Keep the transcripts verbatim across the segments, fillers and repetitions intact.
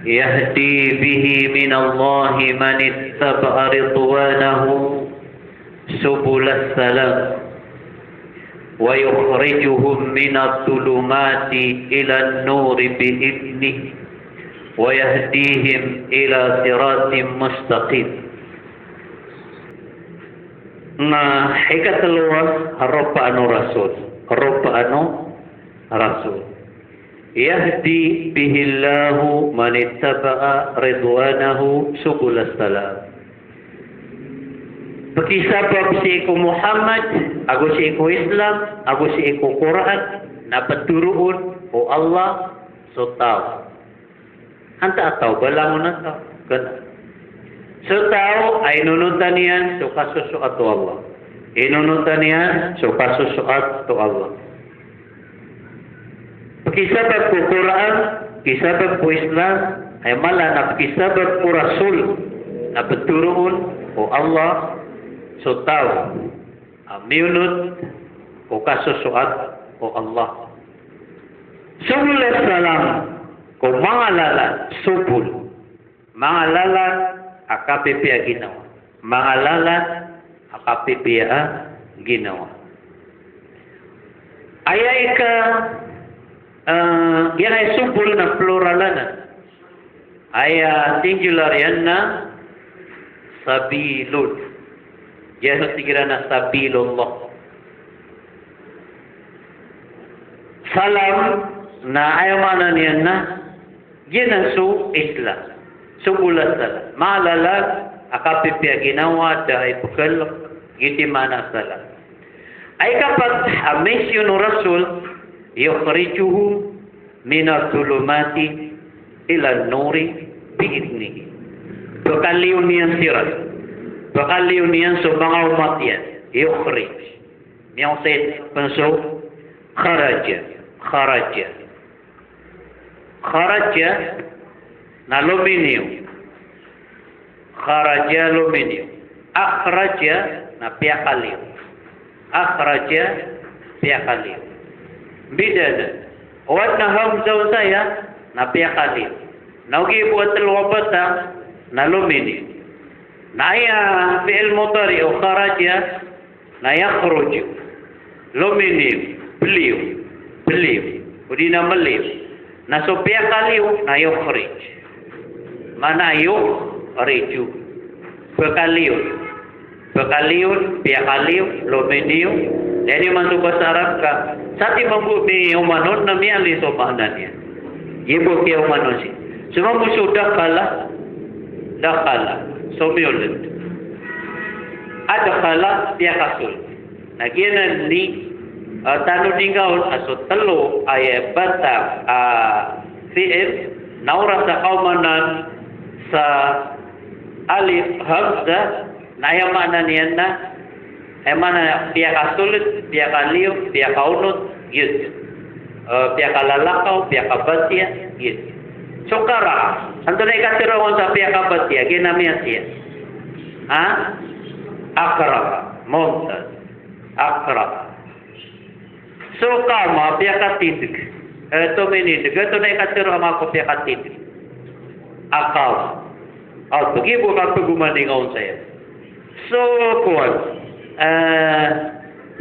يهدي به من الله من اتبع رضوانه سبل السلام ويخرجهم من الظلمات إلى النور بإذنه ويهديهم إلى صراط مستقيم. Na ikatlo a ropaan o Rasul, ropaan o Rasul. Yahdi bihillahu man ittaba'a ridwanahu subulas salam. Pkisabap sii ko Muhammad, ago sii ko Islam, ago sii ko Qur'an, na ptharoon o Allah so taw. Antaa taw, ba langon a taw? Kna. So taw a inonotan iyan so kasosoat o Allah. Inonotan iyan so kasosoat o Allah. Pkisabap ko Qur'an, pkisabap ko Islam, aya mala na pkisabap ko Rasul, na ptharoon o Allah so taw a miyonot ko kasosoat o Allah. Subulas salam, ko manga lalan, subul. Manga lalan a kapipiya a ginawa. Manga lalan a kapipiya a ginawa. Aya ika, eh, giyangkai subul na plural anan. Aya singular iyan na sabilun. Giya so tig iran a sabilullah. Salam na aya maana niyan na giyanan so Islam. Subulas salam. Manga lalan a kapipiya a ginawa, da a ipkhalk, giyoto i maana a salam. Aya ikapat a mention o Rasul, yukhrijuhum minaz zulumati ilan nuri bi idhnihi. Pkaliyon iyan siran. Pkaliyon iyan so manga omat iyan. Yukhrij. Miyaosay pn so kharaja. Kharaja. Kharaja na lominiyo. Kharaja, lominiyo. Akhraja na piyakaliyo. Akhraja, piyakaliyo. Mbida anan. O adn a hamza o saya na piyakaliyo. Na ogaid bo a tlo a batang na lominiyo. Na aya fi'il mudari' o kharaja na yakhruju. Lominiyo, peliyo, peliyo. Odi na meliyo. Na so piyakaliyo na yukhrij. Maana yukhriju. Pekaliyo. Pekaliyo, piyakaliyo, lominiyo. Jadi man so basa Arab ka, sati mambo miyoman on na miyaliyo so maana niyan. Giya bo kiyaoman on sii. So mambo so dakhala, dakhala. So miyold. Adkhala, piyakasold. Na giyanan i, ah, tanodi ngka on a so tlo a aya batang a, ah, fi'il, na oras a kaomanan sa alif, hamza, na aya maana niyan na, aya maana piyakasold, piyakaliyo, piyakaonot, giyoto. Eh, piyakalalakaw, piyakabatiya, giyoto. So qara'a. Antonaa i katharo angka on sa piyakabatiya, giya na miyatiya. Ha? Aqra'a. Mumtaz. Aqra'a. So qama, piyakatindg. Eh, tominindg, antonaa i katharo angka on ko piyakatindg? Aqama. Aw, pegi bo kapagomani ngka on saya. So kowan, eh,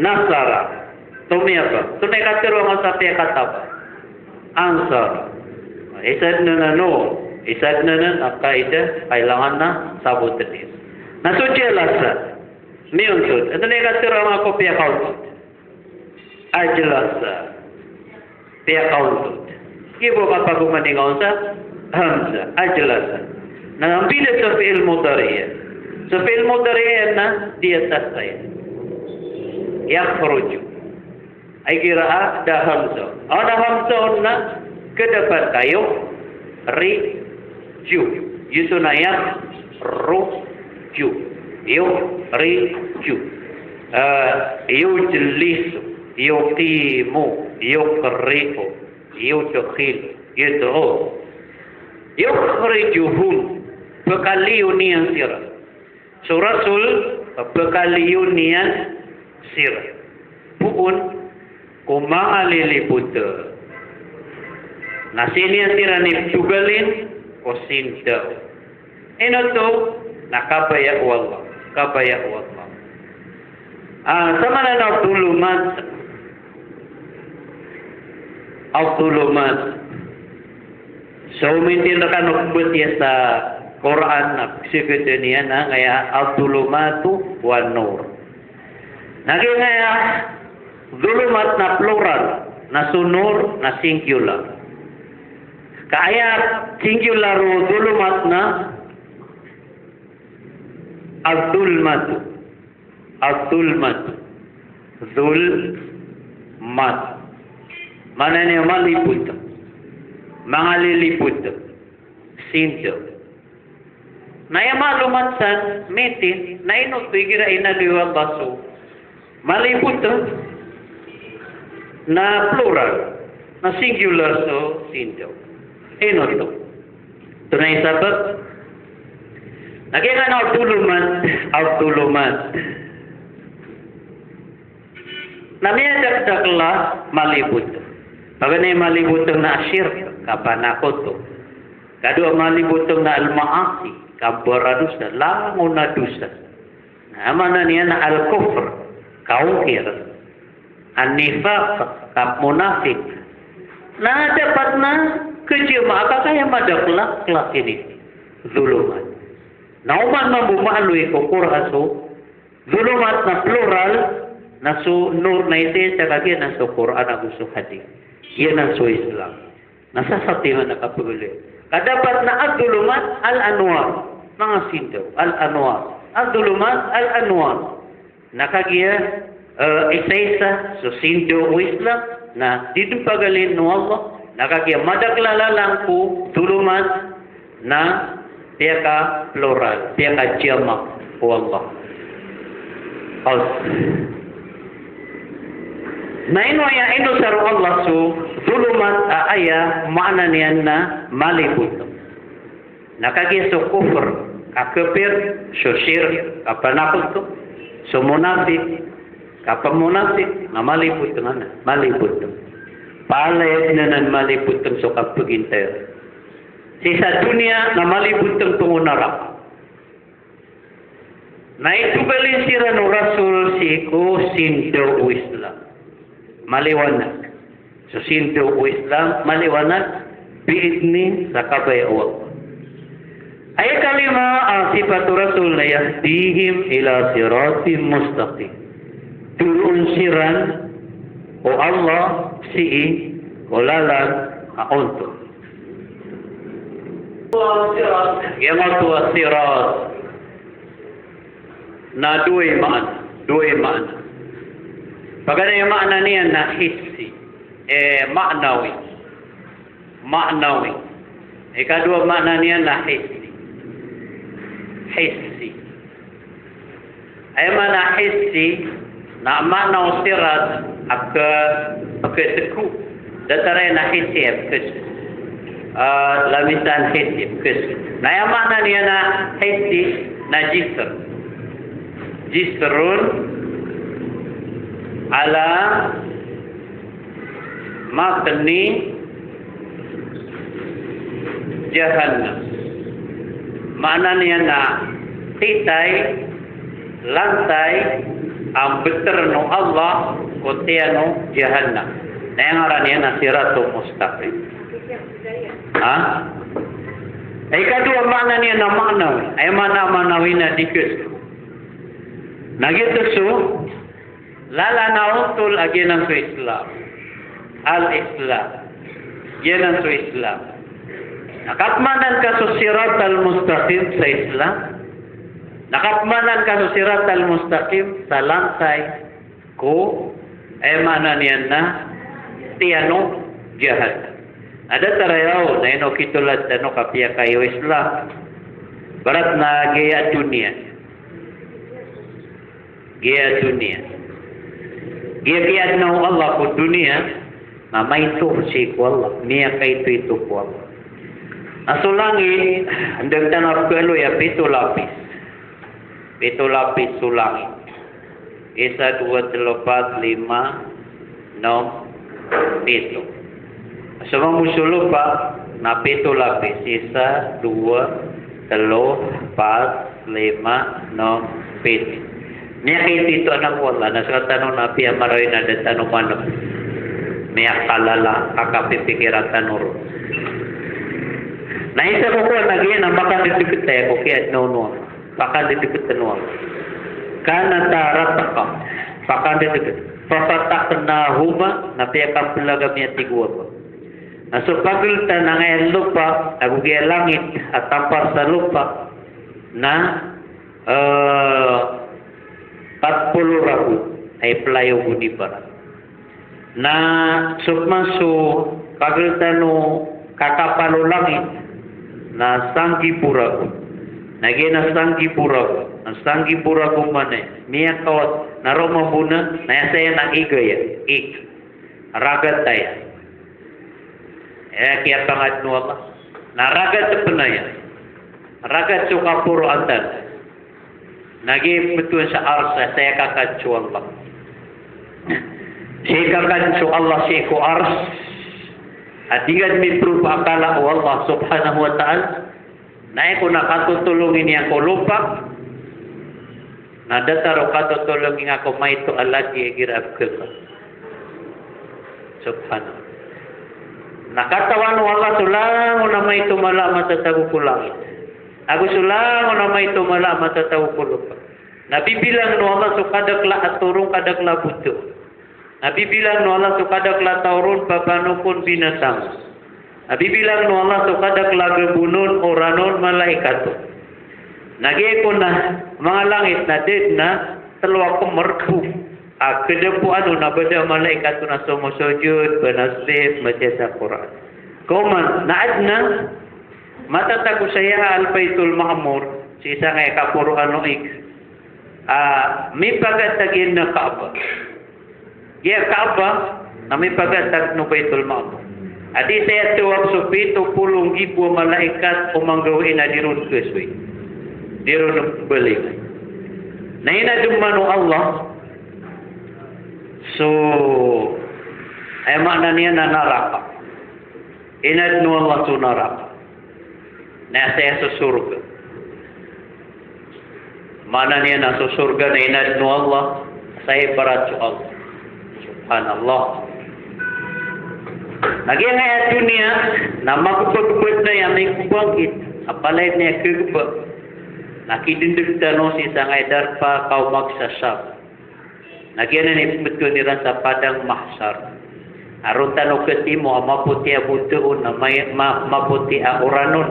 nasara. Tomiyabang. Antonaa i katharo angka on sa piyakatabang? Ansara. Isa dn anan, isa dn anan a qaida, kailangan na sabotn iyan. Na so jalasa. Miyonsod. Antonaa i katharo angka on ko piyakaonsod? Ajlasa. Piyakaonsod. Giya bo kapagomani ngka on sa hamza. Ajlasa. Na mbida so fi'il mudari' iyan. So fi'il mudari' iyan na di atas saya. Yakhruju. Ay, igira a da hamza. Aw na hamza on na kadapat ka yukhriju. Giyoto na yakhruju. Yukhriju. Eh, yujlisu. Yuqimu. Yuqri'u. Yudkhilu. Yud'u. Yukhrijuhum. Pekaliyo niyan siran. So Rasul, pekaliyo niyan siran. Poon ko manga lilipot. Na sii niyan siran iptogalin, ko sindaw. Ino oto? Na kabaya o Allah. Kabaya o Allah. Ah, samanan a dhulumat. Adh-dhulumat. So, mintin rkano pmbatiya sa Qur'an na pkhasakitan iyan na angkaya adh-dhulumatu wan-nur. Na giya angkaya dhulumat na plural, na so nur na singular. Ka aya singular o dhulumat na adh-dhulmatu. Adh-dhulmatu. Dhulmat. Maana niyan malibotng. Mangalilibotng. Sindaw. Na aya malumat san, mitin, na ino oto igira inaloy o Allah so malibotng, na plural, na singular so sindaw. Ino oto? Oto na i sabap. Na giya angkaya adh-dhulumat, adh-dhulumat. Na miyadakdakl a malibotng. Paganay a malibotng na shirk, kapanakoto. Kadowa a malibotng na al-ma'asi, kambaradosa, langon a dosa. Na maana niyan na al-kufr, kaongkir. An-nifaq, kapmunafik. Na dapat na khajamaa ka ka aya madakl a klasi ini. Dhulumat. Na oman mambo maaloy ko Qur'an so dhulumat na plural, na so nur na isa-isa kagiya na so Qur'an ago so hadith. Giya na so Islam. Na sasatiman a kapagaloy. Ka dapat na adh-dhulumat al-anwar. Manga sindaw, al-anwar. Adh-dhulumat al-anwar. Na kagiya, eh, isa-isa so sindaw o Islam, na di dn pagalin o Allah, na kagiya madakl a lalan ko dhulumat, na piyaka-plural, piyaka-jama' o Allah. Al-, na ino aya inosar o Allah so dhulumat a aya maana niyan na malibotng. Na kagiya so kufr, kakapir, so shirk, kapanakoto, so munafik, kapmunafik, na malibotng anan, malibotng. Palaya dn anan malibotng so kapagintay. Sii sa doniya na malibotng pn ko naraka. Na itogalin siran o Rasul sii ko sindaw o Islam. Maliwanag. So sindaw o Islam, maliwanag, biidni sa kabaya o Allah. Aya kalima a sipat o Rasul na yahdihim ila siratin mustaqim. Toroon siran o Allah sii ko lalan a ontol. Giyangkoto a sirat na dowa i maana, dowa i maana. Paganay a maana niyan na hissi, eh, ma'nawi. Ma'nawi. Ikadowa maana niyan na hissi. Hissi. Aya maana hissi, na maana o sirat a pkha-, pkhasgo. Datar aya na hissi a pkhasgo. Ah, lamisan hissi a pkhasgo. Na aya maana niyan na hissi na jisr. Jisrun ala matni jahannam. Maana niyan na titay, lantay, a mbtr o Allah ko tiyan o jahannam. Na aya ngaran iyan na siratul mustaqim. Ha? Ikadowa maana niyan na ma'nawi. Aya maana ma'nawi na di khasgo. Na giyoto so lalan a ontol a giyanan so Islam. Al-Islam. Giyanan so Islam. Na kapmanan ka so siratal mustaqim sa Islam. Na kapmanan ka so siratal mustaqim sa lantay ko, aya maana niyan na tiyan o jahannam. Na datar aya on, na ino kitolad tano kapiyakay o Islam. Ibarat na giya doniya. Giya doniya. Giya kiyaadna o Allah ko doniya, na maito sii ko Allah, miyakaito-ito ko Allah. Na so langit, anda tano pkhaloy a pito lapis. Pito lapis so langit. Isa, dowa, tlo, pat, lima, nom, pito. So mambo so lopa, Na pito lapis, isa, dowa, telo, pat, lima, nom, pito. Miyakaito-ito anan ko Allah, na so tano na apiya marawi na da tano maneb. Miyakalala a kapipikiran tano ron. Na isa ko kowan a giya na makandedeket aya ko kiyaadna on o Allah. Pakandedeket o Allah. Kanata ratqa. Pakandedeket. Fafataqnahuma, na piyakapelag ami, a tig o Allah. Na so pageltan angkaya lopa ago giya langit a tampar sa lopa na, eh, pat polo ragon a ipelayo o gonibar. Na so pman so pageltan o kakapal o langit na sanggibo ragon. Na giya na sanggibo ragon. Na sanggibo ragon man aya. Miyakawat na roo mambo na, na aya saya na ig aya. Ig. Ragat aya. Aya kiyapangadn o Allah. Na ragat pn aya. Ragat so kaporoan tano. Na giya pmbtowan sa Arsh, a saya kakan so Allah. Saya kakan so Allah sii ko Arsh. A di ngka dn miproof a kala o Allah subhanahu wa ta'ala. Na aya ko na katotolongin iyan ko lopa. Na datar o katotolongin iyan ko maito a lagi igira a bkaka. Subhanallah. Na katawan o Allah so langon a maito mala a matatago ko langit. Ago so langon a maito mala a matatago ko lopa. Na bibilangen o Allah so kadakla a toron, kadakla a boto. Na bibilangen o Allah so kadakla a taw ron, papanok on, binatang. Na bibilangen o Allah so kadakla a gabon on, oran on, malaikat on. Na giya ko na manga langit na da dn a telo a kemer bo a kadapoan on a ba da a malaikat on a somosojod, pnasbih, matiya sa Qur'an. Ka oman, na adn a matatago saya a Al-Baitul Ma'mur, sii sangkaya kaporoan o ig. A, mipagatag iyan na Kaaba. Giya Kaaba na mipagatag o Baitul Ma'mur. A di saya tawaf so pito polo nggibo a malaikat o manggawii na di ron kasoy. Di ron baling. Na inadn man o Allah so, aya maana niyan na naraka. Inadn o Allah so naraka. Na saya so sorga. Maana niyan na so sorga na inadn o Allah, sa ibarat so Allah. Subhanallah. Na giyangkaya doniya, na magbagbat na aya, na ikobangkit, a palaya niyan kagba. Na kidndg tano sii sangkaya darpa, kaoma sa Sham. Na giyanan i pmbtowan iran sa Padang Mahshar. A roo tano katimo a mapoti a boto on, a may-, ma-, mapoti a oran on,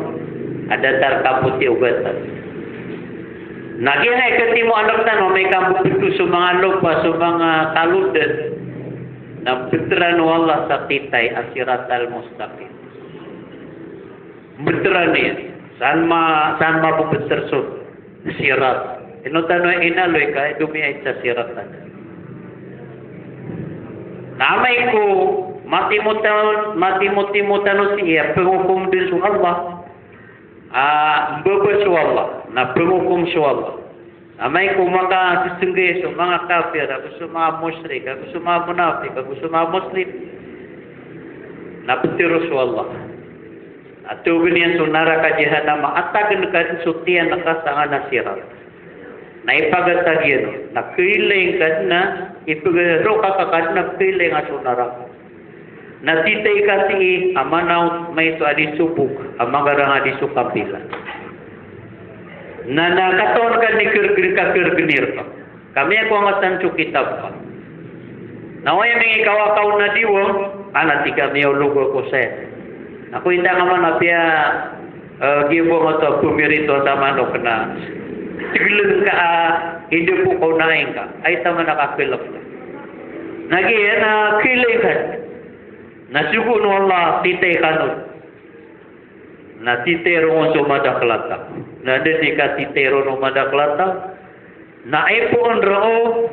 a datar kapoti o gatas. Na giyanan i katimo a roo tano a may kambobto so manga lopa, so manga kalodan, na mbtran o Allah sa titay a Siratal Mustaqim. Mbtran iyan. San ma-, san mabobtr so Sirat. Ino tano inaloy ka, domiyaid sa Sirat tano. Na amay ko matimo tano, matimo-timo tano sii a pngokom dn so Allah. A, mbaba so Allah, na pngokom so Allah. Amay ko makasisnggay so manga kafir, ago so manga mushrik, ago so manga munafik, ago so manga Muslim, na ptero so Allah. A tawagn iyan so naraka Jahannama, a tagn ka dn so tiyan ka sangkanan a Sirat. Na ipagatag iyan on, na khailay ka dn a, ipagaro ka ka dn a khailay nga so naraka. Na titay ka sii a maana on maito a di so bok, a magarang a di so kapila. Na, na katawan ka dn i kargn, kakargn iyan rka. Ka miyakowang ka san so kitab ka. Na oway mingikaw a kaon a diwang, a na tig ka miyaolog ako saya. Ako inda nga man apiya, eh, giya bo nga to a pmirito sa manok na tegleng ka a, inda bo kaon a ingka. Ay taman a kakelep. Na giya na khailay ka. Na sogo o Allah, titay kano. Na titay ron so madakl a taw. Na da di ka titay ron o madakl a taw. Na ipoon roo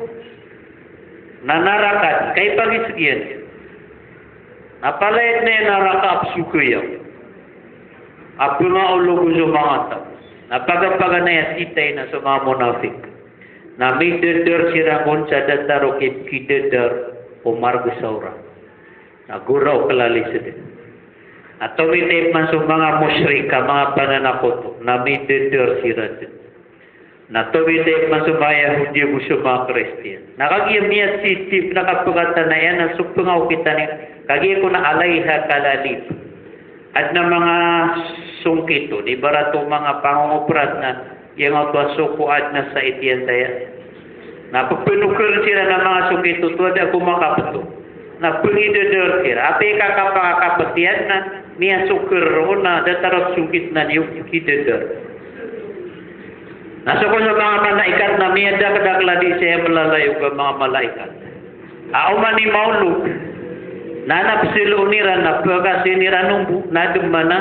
na naraka, ka ipagisgiyan. Na palaya dn a naraka a psogayaw. A pngaolog so manga taw. Na pagapaganay a titay na so manga munafik. Na midadar siran kon sa datar o kipkidadar o marg sa oran. Na goraw klalisd. Na tomitip man so manga mushrik a manga pananakoto, na midadar siran dn. Na tomitip man so manga Yahudi ago so manga Kristiyan. Na kagiya miyasensitive na kapagatan iyan na so pngaokitan iyan. Kagiya ko na alayha kalalib. Adn a manga songkit on, ibarat o manga pangongopras na giyangkoto a soko adn a sait iyan saya. Na pphanoker siran a manga songkit oto a da ko makapto. Na pngidadar siran. Apiya i kakapakakapt iyan na miyasoker ron na datar a songkit na niyo kidadar. Na so ko so manga malaikat na miyadakdakl a di saya mlalayog a manga malaikat. A oman i maolog, na na pzaloon iran na pkasn iran o mbo, na adn man a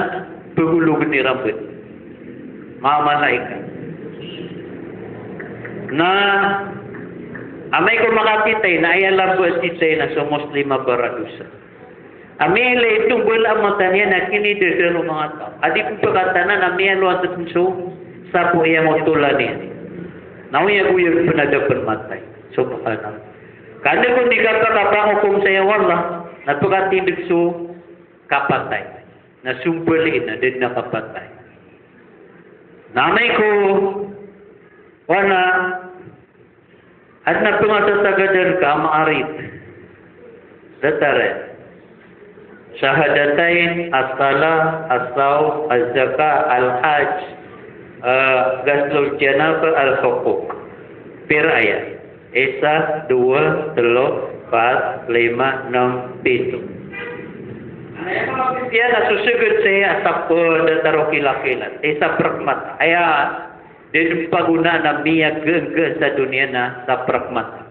pgologn iran bn. Manga malaikat. Na amay ko makatitay, na aya lamba a titay na so Muslim a baradosa. Amay ilay tombal a mata niyan na kinidadar o manga taw. A di ko pkatanan a miyalowas dn so sapo iyan o tola niyan. Na oyagoyag pn a da pn matay. Subhanallah. Ka na ko di kapakapangokom saya o Allah, na pkatindg so kapatay. Na sombali na da dn a kapatay. Na amay ko, wana, adn a pngasasagadan ka a maarit. Datar iyan. Shahadatain, as-salah, as-sawm, az-zakah, al-hajj, eh, ghaslul janabah, al-huquq. Pira aya? Isa, dowa, tlo, pat, lima, nem, pito. Aya manga pipiya na so sgd saya a sap, eh, datar o kilakilat. Isa prkmat. Aya Da dn pagonaan a miyagngga sa doniya na sa prkmata.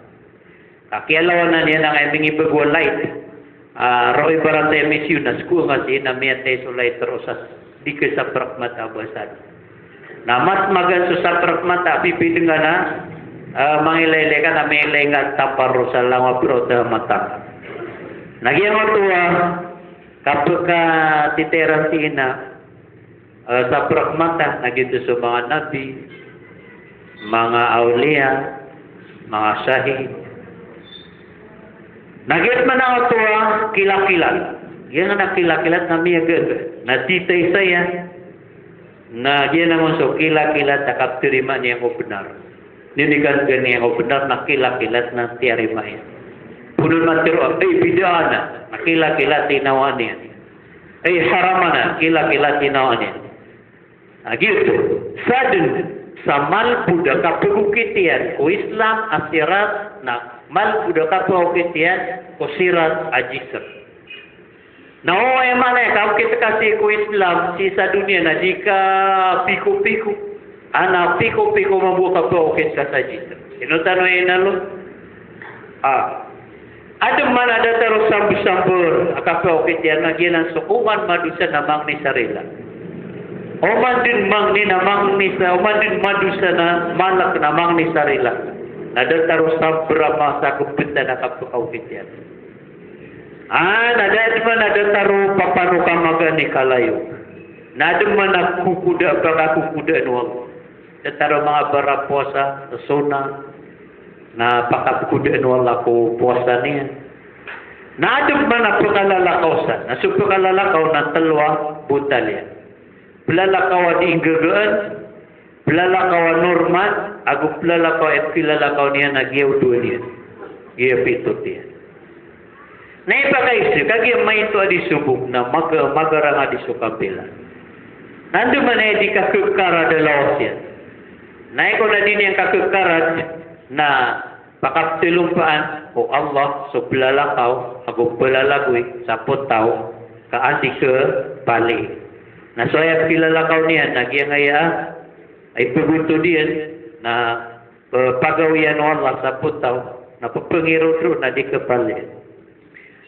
Ka kiyalawanan iyan a ngka i mingibgo a light. Ah, roo ibarat a misyon na skowa nga sii na miyatay so light roo sa di ka sa prkmata a basa. Na mas magaan so sa prkmata, pipidngan a, ah, mangilaylay ka na miyailay nga tapar roo sa langowan a pira oto a mata. Na giyangkoto a kapkatitayan sii na Eh, sa prkmata, na giyoto so manga nabi, manga awliya, manga shahid. Na giyoto man a oto a kilakilat. Giyanan a kilakilat na miyagaga. Na titay saya. Na giyanan mambo so kilakilat a kaptarimaan iyan ko bnar. Ninikan ka niyan ko bnar na kilakilat na tiyarima iyan. Pd on matero a, eh, bid'ah anan. Na kilakilat tinawa niyan. Ay, haram anan, kilakilat tinawa niyan. Na giyoto, sadn sa malbod a kapagokit iyan ko Islam a sirat, na malbod a kapagokit iyan ko sirat a jisr. Na o, aya maana iyan ka okit ka sii ko Islam, sii sa doniya na di ka piko-piko. Ana piko-piko mambo a kapagokit ka sa jisr. Ino tano aya inalo? Ah. Adn man a datar o sambor-sambor a kapagokit iyan na giyanan so oman madosa na mangni sa rila. Oman dn mangni na mangni sa, oman dn madosa na malk na mangni sa rila. Na datar o sambor a masa a kpnta na kapagokit iyan. Ah, na da dn man a datar o papano ka magaan i kalayo. Na adn man a kokoda, pakakokodaan o Allah. Datar o manga barapowasa, sunnah, na pakapkodaan o Allah ko powasa niyan. Na adn man a pkalalakaw san, na so pkalalakaw na tlo a botal iyan. Plalakaw a di nggagaan, plalakaw a normal, ago plalakaw a ipkilalakaw niyan a giya odoan iyan. Giya pito tiyan. Na ipakaiza, kagiya maito a di sobok na mag-, magarang a di so kapila. Na andamanaya di kakkarad a lawas iyan. Na iko na di niyan kakkarad, na pakaptalompaan o Allah so plalakaw ago plalagoy sa potaw ka andi kapali. Na so aya pkilalakaw niyan na giyangkaya a ipagontod iyan na, eh, pagawiyan o Allah sa potaw na pphangirodrod na di kapali.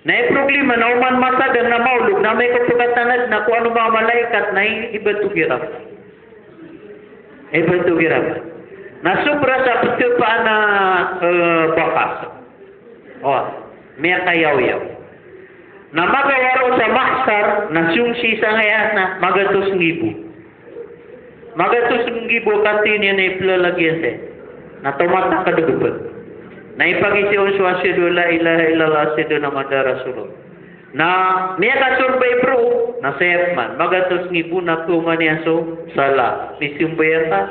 Na iproblema na oman masadang na maolog na amay ko pkatana dn a ko ano manga malaikat na i-, ibato kiran. Ibato kiran. Na sobra sa ptpaan a, eh, bakas. O, miyakayaw-yaw. Na magawa roo sa mahsar, na siyong sii sangkaya na magatos nggibo. Magatos nggibo a kati niyan na iplalagoy iyan saya. Na tomatakd a gpd. Na ipagiza on so ashhadu an la ilaha illallah, ashhadu anna Muhammadan Rasulullah. Na miyaka-survive roo na saya pman, magatos nggibo na toman iyan so sala. Misambayang ka,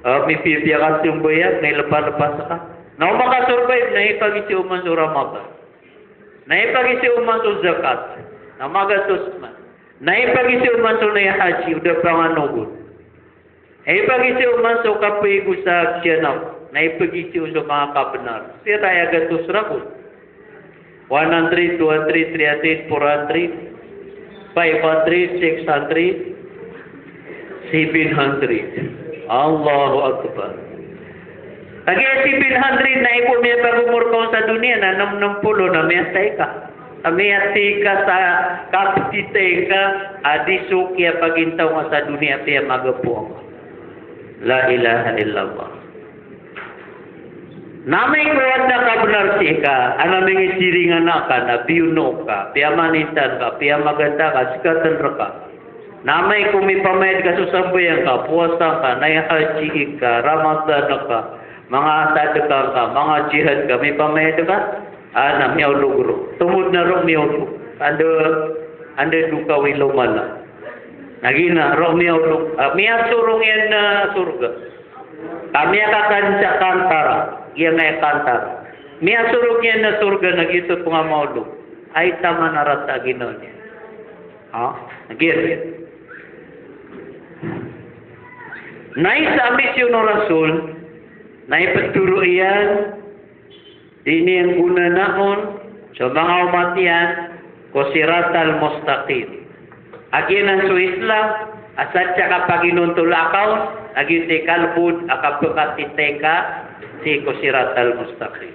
ah, mipipiya ka sambayang, milepa-lepas ka. Na o maka-survive na ipagizaan man so Ramadan. Na ipagizaan man so zakat. Na magatos man. Na ipagizaan man so nai-haji, o da panganogon. Ipagizaan man so kapaigo sa kiyanap, na ipagizaan so manga kabnar. Pira aya gatos ragon? One hundred, two hundred, three hundred, four hundred, five hundred, six hundred, seven hundred. Allahu Akbar. Kagiya seven hundred na iko miyapagomor ka on sa doniya na nem, nem polo na miyatay ka. Miyatay ka sa kaptitay ka, a di so kiyapagintaw nga sa doniya piyamagapoan ka. La ilaha illallah. Na amay ko adn a kabnar sii ka, a na mingidiringan ka, na biyono ka, piyamanintan ka, piyamaganda ka, sikatn rka. Na amay ko mipamayad ka so sambayang ka, powasa ka, nai-haji ka, Ramadan ka, manga sadka ka, manga jihad ka, mipamayad ka, a na miyaolog roo. Tomo dn a roo miyaolog. Anda, anda dn ka wilomana. Na giya na, roo miyaolog. Ah, miyasorong iyan na sorga. Ka miyakakansa kantara. Giyangkai a kantara. Miyasorong iyan na sorga na giyoto pn a maolog. Ay taman a rata a ginawa niyan. Ha? Na giya. Na isa a misyon o Rasul, na iptharo iyan, di niyan gonanaan so manga omat iyan ko siratal mustaqim. A giyanan so Islam, a sadn sa kapaginontol a kaon, a giyoto i kalbod a kapkatitay ka sii ko siratal mustaqim.